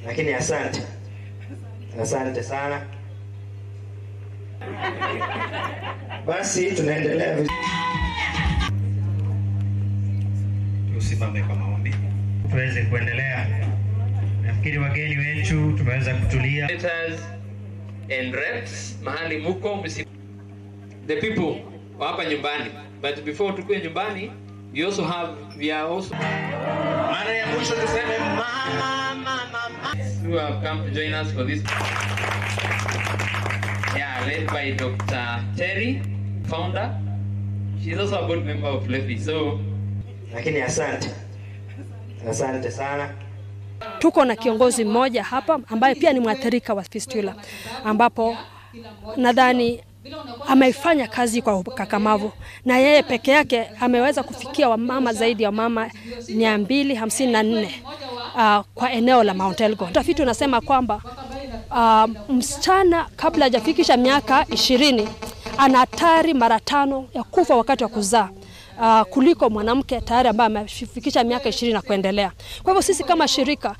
Lakini asante. Asante sana. Basi tunaendelea vizuri. Tusimame kwa maombi tuweze kuendelea. Nafikiri wageni wetu tumeweza kutulia. Senators and reps mahali muko the people wa hapa nyumbani, but before tukue nyumbani we also have we are also Mara ya mwisho tuseme mama mama mama. Who have come to join us for this, yeah, led by Dr. Terry, founder. She's also a board member of LEFI. So Lakini asante. Asante sana. Tuko na kiongozi mmoja hapa ambaye pia ni mwathirika wa fistula, ambapo nadhani ameifanya kazi kwa ukakamavu, na yeye peke yake ameweza kufikia wamama zaidi ya wamama 254 kwa eneo la Mount Elgon. Utafiti unasema kwamba msichana kabla hajafikisha miaka 20 ana hatari mara 5 ya kufa wakati wa kuzaa kuliko mwanamke tayari ambaye amefikisha miaka 20 na kuendelea. Kwa hivyo sisi kama shirika,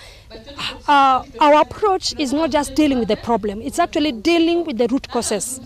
our approach is not just dealing with the problem, it's actually dealing with the root causes.